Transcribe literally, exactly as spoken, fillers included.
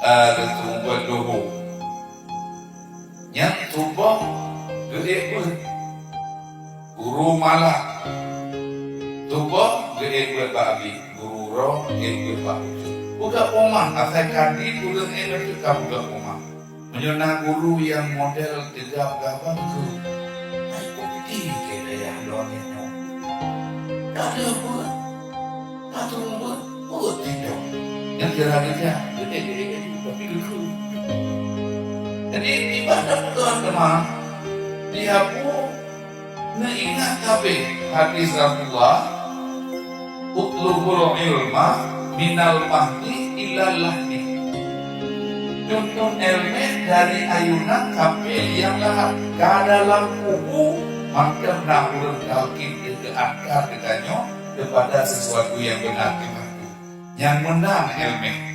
Ada sumber luhu. Nyang tuboh geuék beuet. Guru malah. Tuboh geuék beuet bak abi. Guru roh ék beuet bak ucut. Peugah peumah, asai ka di ureuëng ék bacut ka peugah peumah. Meunyoe na guru nyang model teuga peugah bacut, hai bukti keu dayah lôn nyoe. Ka deuh beuet. Ka tueng beuet, beuet tindong. Nyang kira-kira, geude, geude, geude, tapi geukheun. Jadi, ibadat Tuhan teuma, dihapu neuingat kabeh hadis Rasulullah, "Utlubul ilma minal mahdi ilal lahdi." Tuntut ilmu dari ayunan sampai liang lahat. Ka dalam kubu, mantong na ureuëng talqin geuantar geutanyoe kepada sesuatu yang benar keu aku. Nyang meunan ilmu.